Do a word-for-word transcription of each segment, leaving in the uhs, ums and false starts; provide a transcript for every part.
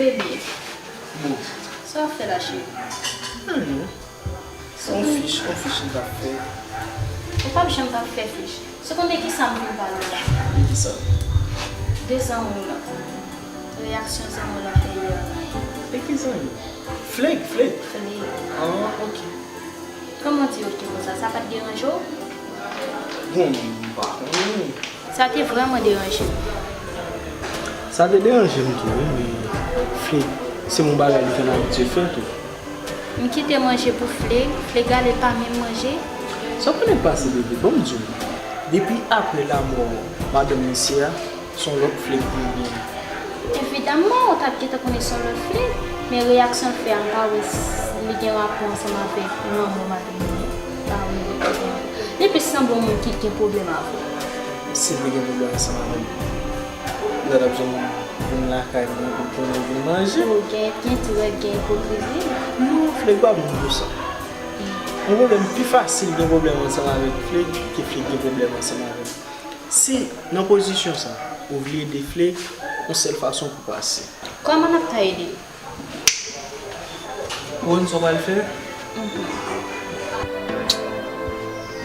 Baby, sa w ap fè la, cheri? Anyen. Se yon fich, yon fich m t ap fè. Ou p ap janm p ap fè fich. Se konn de kisa m vin pale w la? De kisa? De zanmi w lan. Reyaksyon zanmi w lan fè yè a. De ki zanmi? Fleg, Fleg. Fleg. Ah, ok. Kòman w di ok konsa? Sa pa t deranje w? Bon, m pa konnen. Sa te vrèman deranje m. Sa te deranje m tou, wi, men Fleg, se yon bagay li konn abitye fè tou. M kite manje pou Fleg, Fleg ale pa menm manje. Sa konnen pase, bebe, ban m di w. Depi apre lamò madanm misye a, se yon lòt Fleg pou m genyen. Evidaman, ou t ap gentan konnen se yon lòt Fleg, men reyaksyon l fè a, m pa wè si li gen rapò ansanm avèk lanmò madanm li. M pa wè li gen. Li plis sanble yon moun ki gen pwoblèm avè w. Si li gen pwoblèm ansanm avè m, li pa t ap janm vin lakay mwen pou l konnen vin manje. Ou gen, gen ti rèd, gen ipokrizi. Non, Fleg pa moun konsa. Yon pwoblèm pi fasil gen pwoblèm ansanm avèk Fleg ke Fleg gen pwoblèm ansanm avè m. Si nan pozisyon sa, ou vle ede Fleg, yon sèl fason pou pase. Kòman n ap ta ede l? Ou konn sa w pral fè? Mhm.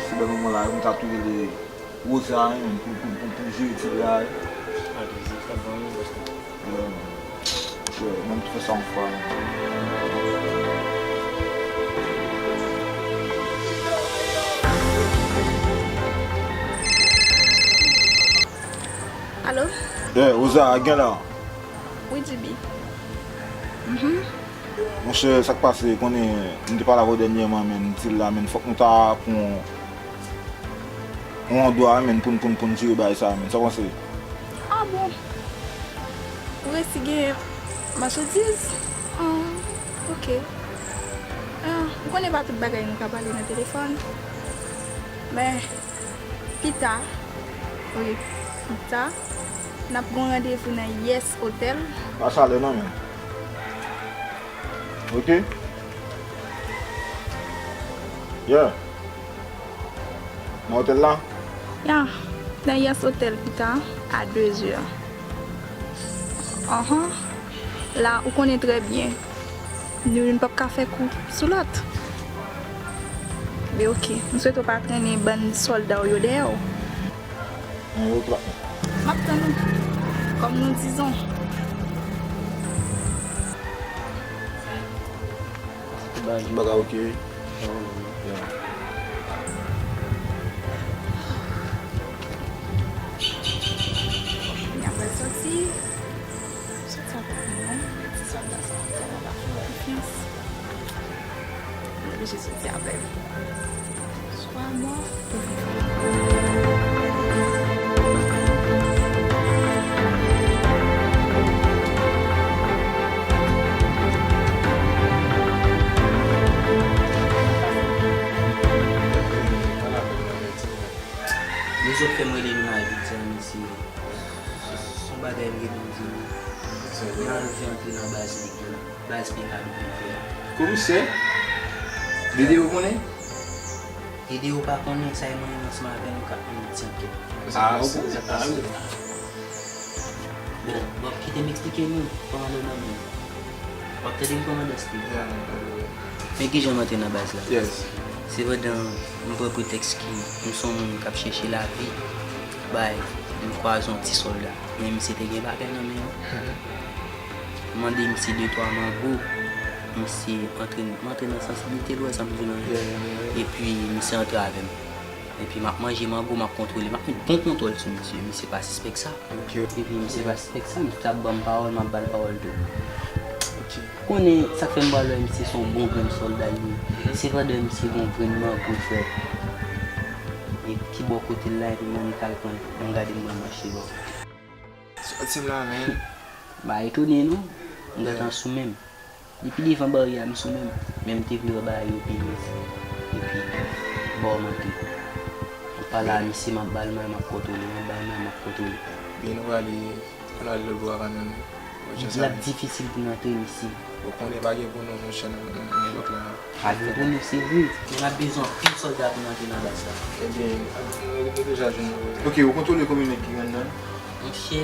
Si bèl moman la, m ta tou rele Rosa, wi, pou, pou, pou, pou jere ti bagay. Alezi, sa bon, wi, paske Yeah, man. Yeah, ban m tou fè sa yon fwa, man. Alo? Yeah, Rosa, gen la? Wi, Djibi. Mhm. Monchè, sa k pase, konnen, m te pale avè w dènyèman, men, m di l la, men, fòk nou ta pran yon andwa, men, pou n, pou n, pou n jere bagay sa, men. Sa w panse? Ah bon? Ou resi gen machandiz? Ah, ok. Ah, ou konnen pa tout bagay nou ka pale nan telefòn. Men, pita, wi, pita, n ap gen yon randevou nan Yes Hotel. Pa chalè non, men. Ok? Yeah. Nan otèl la? Ya, nan Yes Hotel pita, a dezè. Anhan. La, ou konnen trè byen. Nou youn p ap ka fè kou sou lòt. Men ok, m swete w pa trennen bann sòlda w yo dèyè w. Men yo twa. M ap tann ou. Kòm nou dizon. Tout bagay ok. N ap al sòti. Sòti avèk mwen, ti sòlda sa, tèlman pa fè mwen konfyans. Mwen oblije sòti avè l. Swa mò, ou vivan. Lezòt fè m rele nou nan vit sa, mesye. Se, se yon bagay m gentan di nou. Mwen anvi antre nan baz nèg yo. Baz P K W. Komisè? Dede yo konnen? Dede yo pa konnen, sa e mwen menm ansanm avè nou k ap mennen ti ankèt. Ah, ok. Sa k pase. Ah, wi. Bon, bon, kite m eksplike nou kòman nou nan men. W ap tande m kòman dans li. Yeah, yeah, yeah. Men kijan m antre nan baz la? Yes. Se pandan m pran pretèks ke m se yon moun k ap chèche lavi, bay, m kwaze yon ti sòlda. Men misye te gen bagay nan men l. M mande misye de twa mango. Misye antre, m antre nan sansiblite l, ou wè sa m di w lan. Yeah, yeah, yeah. Epi misye antre avè m. Epi m ap manje mango, m ap kontwole. M ap met bon kontwòl sou misye. Misye pa sispèk sa. Ok. Epi misye pa sispèk sa, misye ap ban m pawòl, m ap ba l pawòl tou. Ok. Konnen sa k fè m pral wè misye se yon bon grenn sòlda li ye. Mhm. Se pandan misye gen yon grenn mango, frè. E ki bò kote l la, epi m annik al pran l, m gade m pral mache bò. Sòti m la, men. M pa etone non. M gentan sou men m. Depi devan baryè a, m sou men m. Men m te vle wè bagay yo pi nice. Epi, bò m antre. M pale a misye, m ap ba l may, m ap kontwole, m ap ba l may, m ap kontwole. Byen, nou prale, nou prale lòt bò a kanmenm. M di l ap difisil pou n antre, mesye. Ou konnen pa gen pou nou, monchè, nan, nan, nan epòk la. Pa gen pou nou, se vre. Men n ap bezwen anpil sòlda pou n antre nan baz la. Ebyen, nou, nou deja jwenn yo. Ok, ou kontwole konbyen nèg ki gen anndan? Monchè,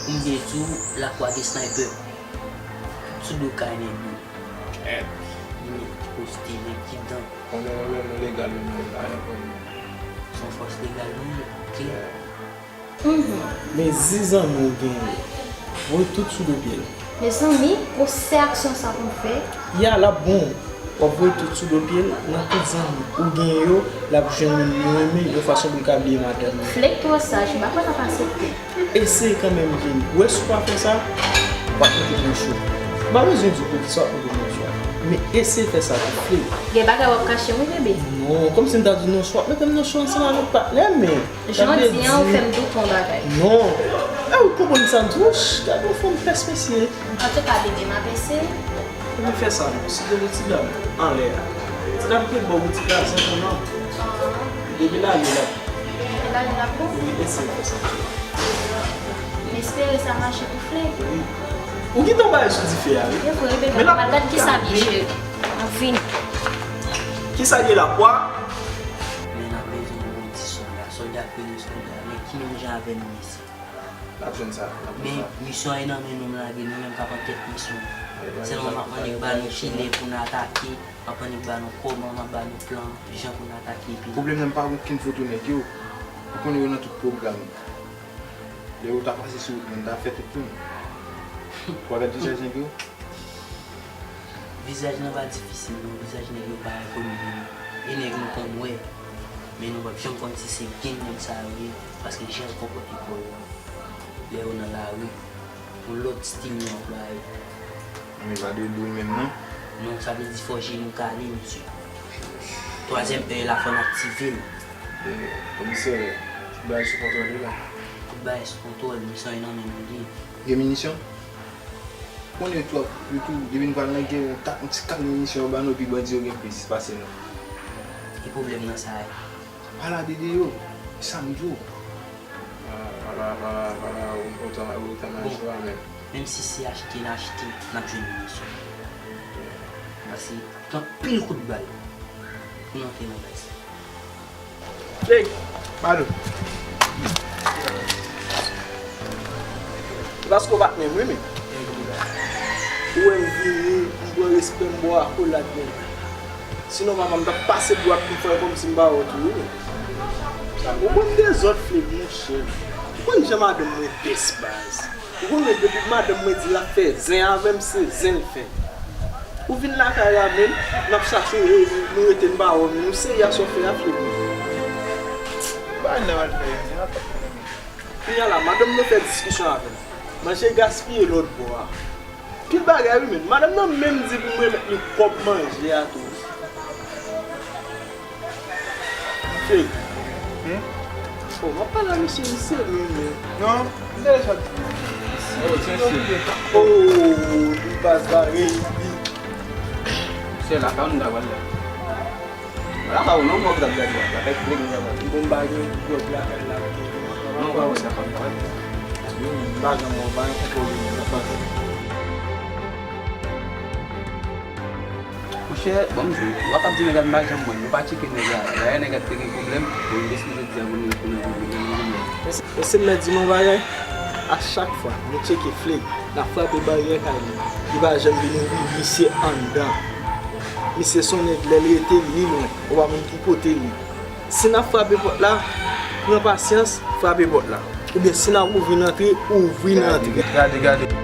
pou m byen di w, lakwa gen sniper. Tout sou do kay nèg yo. Nèg poste, nèg ki dan. Konnen nou menm nou legal, nou menm nou pa gen pwoblèm. Se yon fòs legal nou ye, klè. Men zizanmi w genyen, voye tout sou do pye l. Mezanmi, gwosè aksyon sa pou m fè? Ya, l ap bon. W ap voye tout sou do pye l, nan tout zanmi ou genyen yo, l ap jwenn moun li renmen yon fason pou l ka bliye madanm li. Flake twò saj, m pa kwè l ap aksepte. Eseye kanmenm, Jenny. Ou wè si w pa fè sa, w ap mete m nan cho. M pa bezwen di w poukisa w ap mete m nan cho a. Men eseye fè sa tou, Flake. Gen bagay w ap kache m wi, bebe. Non, kòmsi m ta di w non, si w ap mete m nan cho ansanm avèk patnè m, men Jan w di an, ou fè m doute yon bagay. Non. E ou konprann sa m di w? Ch, gade yon fanm pès mesye. Antouka, bebe, m ap eseye. Ou vin fè sa non, si te gen ti dam anlè a. Ti dam ki ba w ti gason tonton. Depi l ale l ap. Depi l ale l ap bon? Wi, eseye fè sa. M espere sa mache pou Flake. Wi. Ou kite yon bagay sou dife a, wi. E vre, bebe, m al gad kisa m ye, cheri. M ap vini. Kisa l ye la, pwa? Men n ap bezwen yon bon ti sòlda. Sòlda k rele sòlda, men ki menm jan avè nou mesye. N ap jwenn sa, n ap jwenn sa. Men misyon an e nan men nou, m lage nou menm k ap an tèt misyon an. Sèlman m ap annik ba nou kilè pou n atake, m ap annik ba nou kòman, m ap ba nou plan, jan pou n atake epi. Pwoblèm nan, m pa wè okenn foto nèg yo. Ou konnen yo nan tout pwogram. Lè yo ta pase sou wout mwen, m ta fè tout moun. Ou pa gad vizaj nèg yo? Vizaj nan pa difisil non, vizaj nèg yo pa enkoni pou nou. E nèg nou konn wè, men nou p ap janm konn si se gang nèg sa yo ye, paske jan yo konpòte kò yo an, lè yo nan lari, yon lòt stil yo anplwaye. Men pa de dwòl menm non. Non, sa vle di fò je nou kale, mesye. Twazyèm E la, fò n aktive l. E, komisè, tout bagay sou kontwòl wi la. Tout bagay sou kontwòl, misyon yo nan men nou li. Gen minisyon? Konnen twòp, yo tou, depi n pral nan gè, yon ta, yon ti kal minisyon yo ba nou, epi bandi yo gen plis pase nou. Ki pwoblèm nan sa a? Pale a Dede yo, e sa m di w. Pale, pale, pale, pale, ou, ou ta, ou ta nan cho a menm. Menm si se achte n achte, n ap jwenn minisyon. Paske gen anpil kout bal pou n antre nan baz. Hey, pardon. Se paske w pa t menm wi, men. Ou wè m vini, m pran respè, m ba w akolad, men. Sinon, papa, m t ap pase dwat pou m fè kòmsi m pa wè w tou, wi, men. Ou konn dezòd, Flake, monchè. Ou konn jan madanm mwen pès, baz. Ou konnen depi madanm mwen di l ap fè zen avè m, se zen l fè. Ou vin lakay la menm, n ap chache w, nou rete n pa wè w menm. Ou serye a sa w fè a, Flake? Bagay nan mal fè, zen ap fè. Kounye a la, madanm nan fè diskisyon avè m. Manje gaspiye lòt bò a. Pil bagay wi menm. Madanm nan menm di pou m remèt li kòb manje a tou. Cheri. Hmm? Oh, m ap pale a misye, misye menm, men. Non, m te deja di. Oh, li baz bare, li. Se lakay nou ta pral la. Lakay ou non, mwen k ap gade la. Lakay ki vle nou ta pral. Bon, m pa gen dwòg lakay la. Non, pa wè sa pa pral. M pa gen, mwen pa gen kontwòl, mwen pa gen. Monchè, ban m di w, w ap ap di nèg la m pa janm wè l, yo pa tcheke nèg la. Dayè nèg la te gen pwoblèm, bon, m deside jodi a pou nou, pou nou, pou nou, pou nou. Mesye, mesye, m mèt di nou yon bagay, a chak fwa nou tcheke Flake, n ap frape baryè kay li, li pa janm vin ouvri, misye anndan. Misye se yon nèg, lè l rete, li lwen, ou pa konn ki kote l ye. Si n ap frape pòt la, pran pasyans, frape pòt la. Oubyen si n ap ouvri n antre, ouvri n antre. Gade, gade, gade.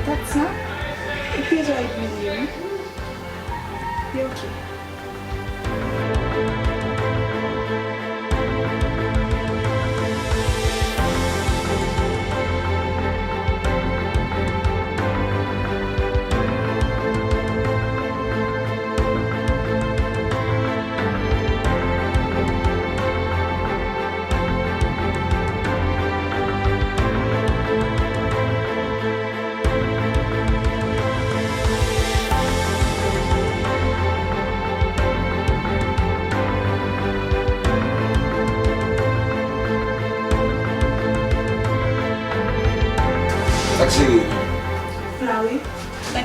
Tèt sa, ou te zò epi li, wi. Li oke.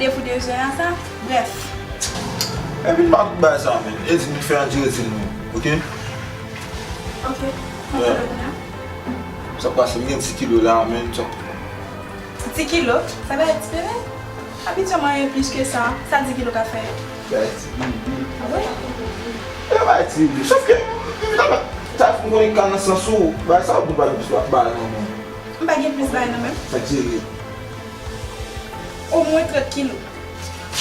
Randevou de zè a sa, brèf. Epi m pa tout bagay sa, men. E di m fè an dire di nou, oke? Oke. Mwen fè lòt la. Sa k pase, m gen dis kilo la, men. Sa Di kilo? Sa pa ti bebe? Abitye mwen gen plis ke sa. Sa di kilo ka fè? Bay ti bebe. Ah wi? E bay ti bebe. Sof ke, m ta, ta, m konnen ka nan sans ou. Bay sa ou di pa gen plis bay nan men. M pa gen plis bay nan men. Sa dire. Omwen trant kilo.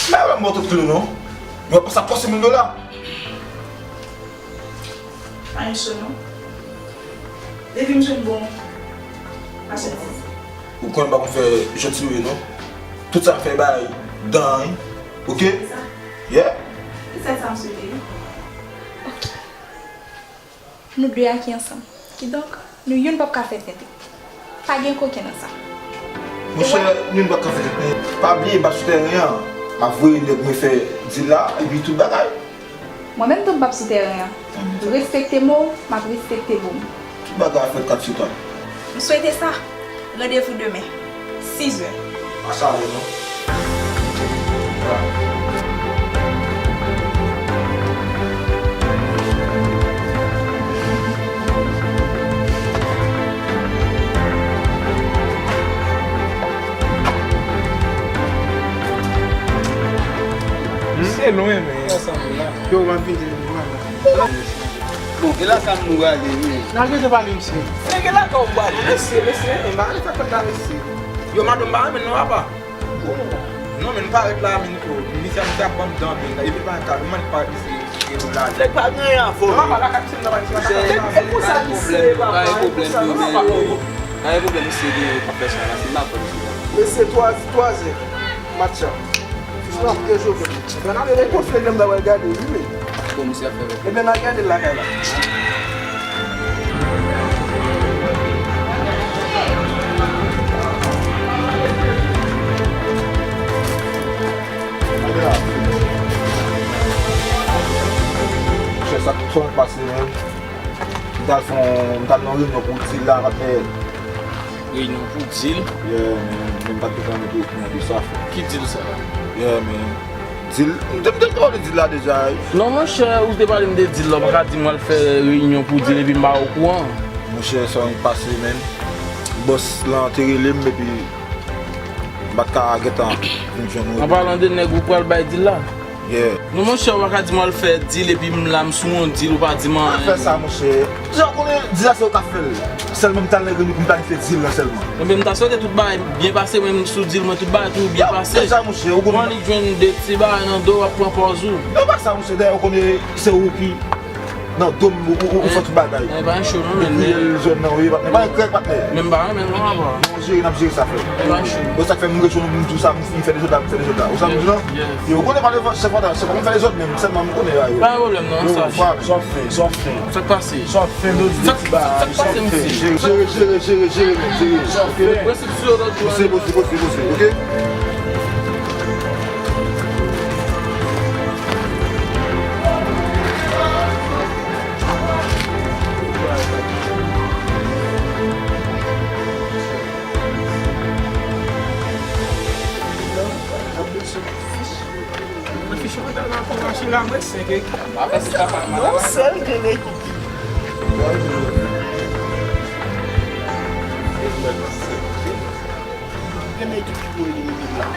Bay wè m ba w trant kilo non. Mwen pa sa pase mil dola. Pa gen cho non. Depi m jwenn bon machandiz. Ou konnen m pa konn fè jwèt sou yo non. Tout sa m fè bay dan, wi. Oke? Sa. Yeah. Se sèl sa m swete, wi. Nou de a ki ansanm. Kidonk, nou youn p ap ka fè tenten. Pa gen koken nan sa. Monchè, nou youn p ap ka fè tenten. Pa bliye, m ap sou tèren an. M ap voye nèg mwen fè dil la, epi tout bagay. Mwen menm tou m p ap sou tèren an. Respekte mo w, m ap respekte mo m. Tout bagay ap fèt kat sou kat. M swete sa. Randevou demen, sizè. Pa sa vre non. Se lwen, men. Yo, w ap vini, mwen. Bon, e lakay nou prale, wi. N a gentan pale, mesye. Men gen lakay ou prale, mesye, mesye. E m pa vle fè kòb la, mesye. Yo, madanm pa renmen non, papa. Non, men nou parèt la, men, oh, misye, misye ap ban m dan, men, epi l pa ka, mwen parèt, mesye, e ou la. Nèg pa gen anyen a fò. Non, papa, lakay misye, lakay misye, lakay misye. E pou sa, misye, papa, e pou sa, misye. Pa gen pwoblèm, men, pa gen pwoblèm, misye, gen pa fè sa la, se m pa fè misye la. Mesye, twa, twa zè. Match la. Fis la, fè jwe. Ebyen, n ale nan konfye granm nan, w al gade, wi, men. Bon, misye ap fè vèt. Ebyen, n al gade l lakay la. Chè, sa k ap pase, men. M t al fè yon, m t al nan reyinyon pou dil la, patnè. Reyinyon pou dil? Yeah, men, men m pa t gentan mete okiman de sa, frè. Ki dil sa? Yeah, men. Dil, m te, m te pale dil la deja, wi. Non, monchè, ou te pale m de dil la, ou pa ka di m w al fè reyinyon pou dil epi m pa okouran. Monchè, sa yon pase, men. Bòs lan te rele m, epi m pa t ka gentan vin jwenn ou. An palan de nèg ou pral bay dil la? Yeah. Non, monchè, ou pa ka di m al fè dil epi m la, m sou yon dil, ou pa di m anyen. Pa fè sa, monchè. Jan ou konnen, dil la se ou k ap fè l. Sèlman m t al nan reyinyon pou m planifye dil lan sèlman. Enben, m ta swete tout bagay byen pase, men m sou dil mwen, tout bagay tou byen pase. Deja, monchè, ou konnen. Ou annik jwenn de ti bagay nan do, w ap pran pòz ou. Non, pa sa, monchè, dayè, ou konnen se ou ki nan do m, ou, ou, ou fè tout bagay. E pa yon cho non, men. Epi l zòn nan, wi, patnè. Pa yon krèk, patnè. Men m pa renmen non, apa. Nou jere, n ap jere sa, frè. E pa yon cho. Bon, sa k fè m ret sou nou, m di w sa, m fè dezòd la, m fè dezòd la. Ou sa m di non? Yo, ou konnen pa de chèf antan, chèf antan m fè dezòd, men m sèlman m konnen a yo. Pa yon pwoblèm non, sa. Sa w fè, sa w fè. Sa k pase? Sa w fè, dòt de ti bagay, sa w fè. Jere, jere, jere, jere, men, jere. Sa w fè. Prensip sou yo lòt jou. Pose, pose, pose, pose, oke? Mwen fich yo tèlman kou mache la, mwen senk ekip. Yon sèl grenn ekip. Grenn ekip ki pou elimine la.